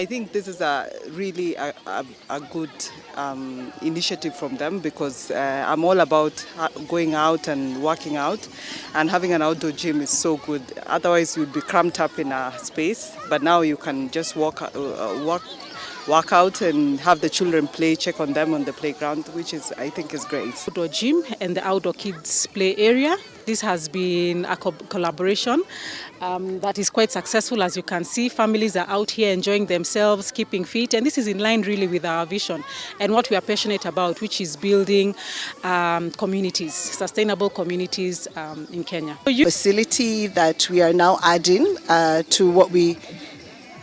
I think this is a really a good initiative from them because I'm all about going out and working out, and having an outdoor gym is so good. Otherwise, you'd be cramped up in a space, but now you can just walk out and have the children play, check on them on the playground, which is, I think, is great. Outdoor gym and the outdoor kids play area. This has been a collaboration that is quite successful. As you can see, families are out here enjoying themselves, keeping fit, and this is in line really with our vision and what we are passionate about, which is building communities, sustainable communities in Kenya. Facility that we are now adding to what we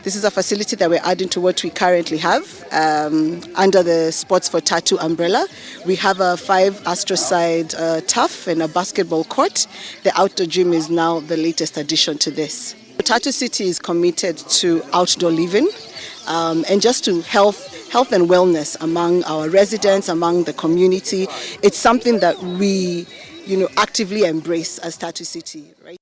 This is a facility that we're adding to what we currently have under the Sports for Tatu umbrella. We have a five Astroside turf and a basketball court. The outdoor gym is now the latest addition to this. Tatu City is committed to outdoor living and just to health and wellness among our residents, among the community. It's something that we actively embrace as Tatu City, right?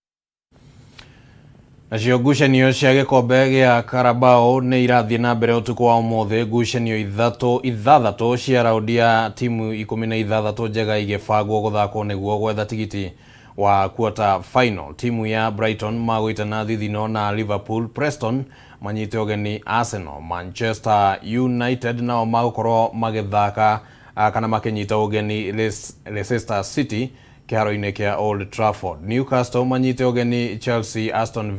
Nacio ngucanio cia gĩkombe gĩa Carabao nĩ irathiĩ na mbere ũtukũ wa ũmũthĩ, ngucanio ithatũ ithathatũ cia raundi ya timu 16 njega igĩbangwo gũthakwo nĩguo gwetha tigiti wa quarter final. Timu ya Brighton magũitana thithino na Liverpool, Preston manyite ũgeni Arsenal, Manchester United nao magũkorwo magĩthaka kana makĩnyita ũgeni Leicester City kĩharo-inĩ kĩa Old Trafford. Newcastle manyite ũgeni Chelsea, Aston